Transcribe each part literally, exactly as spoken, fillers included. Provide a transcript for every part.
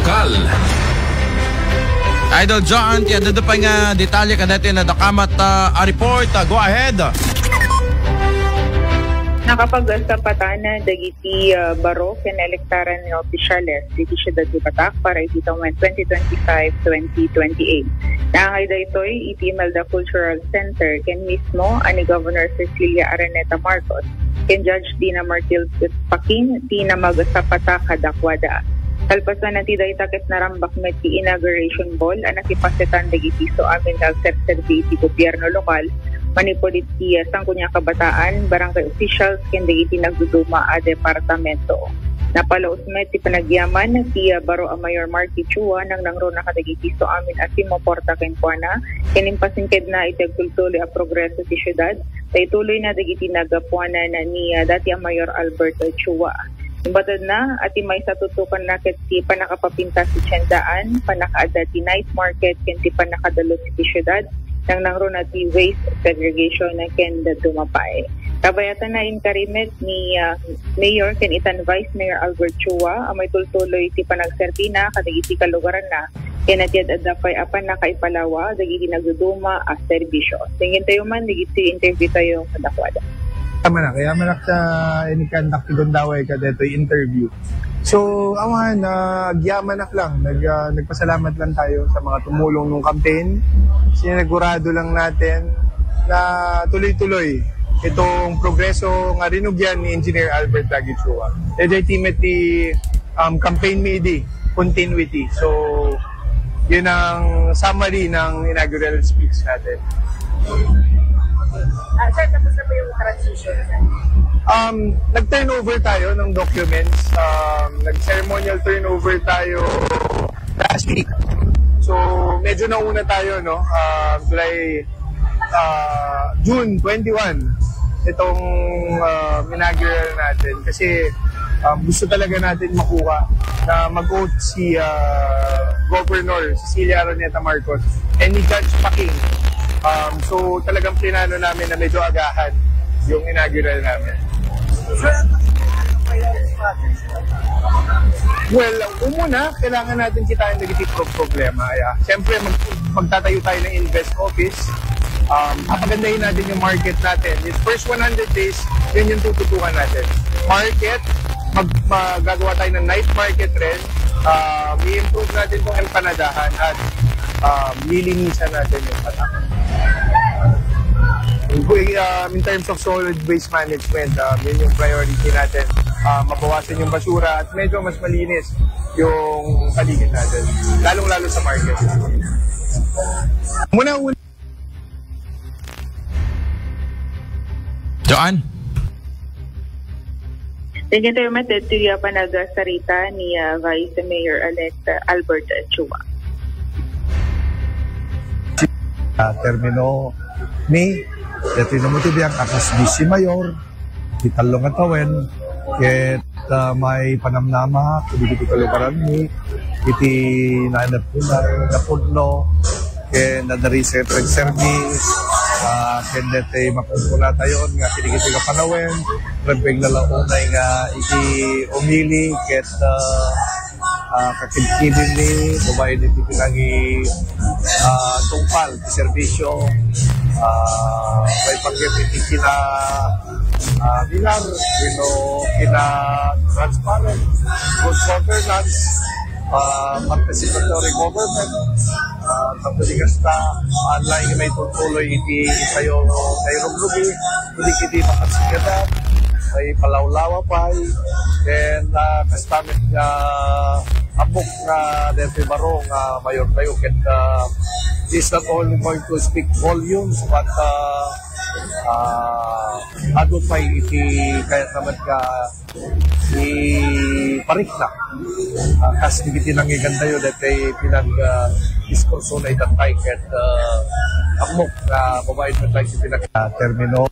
Kal. Idol John, ti adda pay nga detalye kadaytoy nga nadakamat, ah, a report. Ah, go ahead. Nakapagsapatan dagiti, ah, baro ken elektaran nga opisyales iti siudad ti Batak para iti tawen twenty twenty-five twenty twenty-eight. Naangay daytoy iti Imelda Cultural Center ken mismo a ni Governor Cecilia Araneta Marcos ken Judge Dina Martil Paquin ti namagsapata kadakuada. Kalpasan ti dayta ket narambak met ti inauguration ball a nakipasetan dagiti suamin nga agserserbi iti gobierno lokal manipud iti, ah, Sangguniang Kabataan, barangay officials, ken dagiti nagduduma a departamento. Napalaos met ti panagyaman ti, ah, baro a Mayor Marky Chua, nangnangruna kadagiti suamin a simmuporta kenkuana, ken impasingkedna iti agtultuloy a progreso ti siudad, ta ituloyna dagiti nagapuanan ni, ah, dati a Mayor Albert Chua. Imbatedna, a ti maysa tutukanna ket ti pannakapapintas ti tiendaan, pannakaadda ti night market, ken ti pannakadalus iti siudad, nangnangruna ti waste segregation ken dadduma pay. Kabayatanna, inkari met ni, ah, Mayor ken itan Vice Mayor Albert Chua a maitultuloy ti panagserbina kadagiti kalugaranna ken iti ad-adda pay a pannakaipalawa dagiti nagduduma a serbisio. Denggen tayo man dagiti interview tayo kadakuada. Kayamanak, kayamanak ta ini conduct ti gundaway kadaytoy interview. So, awan, ah, agyamanak lang. Nag, ah, nagpasalamat lang tayo sa mga tumulong nung campaign. Sinigurado lang natin na tuloy-tuloy itong progreso nga rinugyan ni Engineer Albert Laguichua. Daytoy ti met ti, um, campaign mi idi, continuity. So, yun ang summary ng inaugural speech natin. Ah, sir, tapos na po yung transition, sir? Um, nag-turnover tayo ng documents. Um, nag-ceremonial turnover tayo last week. So, medyo nauna tayo, no? Um, July, uh, June twenty-one, itong, uh, inaugural natin. Kasi, um, gusto talaga natin makuha na mag-oath si, uh, Governor Cecilia Araneta Marcos and ni Judge Paquin. Um, so, talagang plinano namin na medyo agahan yung inaugural namin. Well, umuna, kailangan natin kitain dagiti pro- problema. Yeah. Siyempre, mag- magtatayo tayo ng invest office. Um, papagandahin natin yung market natin. Yung first one hundred days, yun yung tututukan natin. Market, mag- magagawa tayo ng night market rin. Um, i-improve natin itong empanadahan at, um, lilinisan natin yung Batak. Um, in terms of solid waste management, um, yun yung priority natin. Um, mabawasan yung basura at medyo mas malinis yung paligid natin, lalong-lalo sa market. Muna, una. Joan? Thank you, Termet. Ito yung panagasarita ni, ah, Vice Mayor-elect, ah, Albert Chua. Ah, termino mi, dati na mo ti biang akas Vice Mayor, ti tallo nga tawen, ket, ah, may panamnama, kadagiti kalugaranmi, iti naanad ko na, napudno, ken nadari sa pagservice, ah, ken dati makumpuna tayon nga kadagiti nga panawen, rebeng na launay nga iti umili, ket, ah, ah, kakidkidin ni babae ni Titi Lagi, ah, tungpal ti serbisio, ah, may pagkit iti kina, ah, bilar, wenno kina transparent, good governance, ah, participatory government, ah, tapos di kasta, online may tutuloy iti isayo na irugrugi, kundi kiti makasigadan, may palawlawa pay, then, ah, kasta met nga ammok nga daytoy baro nga mayor tayo, ket, ah, is not only going to speak volumes, but, ah, ah, adu pay iti kayat naman nga iparikna. Ah, kas dagiti nangigan tayo, daytoy pinag, ah, diskurso na itatay ket, ah, ammok nga babaen met tayo ti pinag, ah, termino.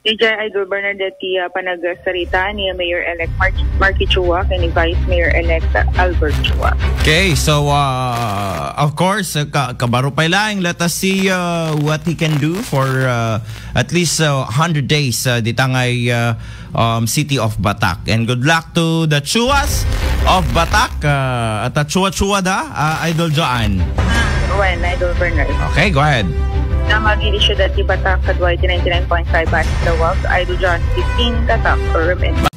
Diay Idol Bernard, ti, ah, panagsarita ni Mayor-elect Mark-, Marky Chua ken ni Vice Mayor-elect Albert Chua. Okay, so uh, of course, uh, ka- kabaro pay laeng, let us see uh, what he can do for uh, at least uh, one hundred days uh, dita ngay uh, um, city of Batac. And good luck to the Chuas of Batac. Uh, at uh, Chua-Chua da, uh, Idol Joanne. When, Idol Bernard? Okay, go ahead. Damag iti siyudad ti Batac, kaduay ti ninety-nine point five Batac The Walls, Idol John fifteen, Tatak, Urban.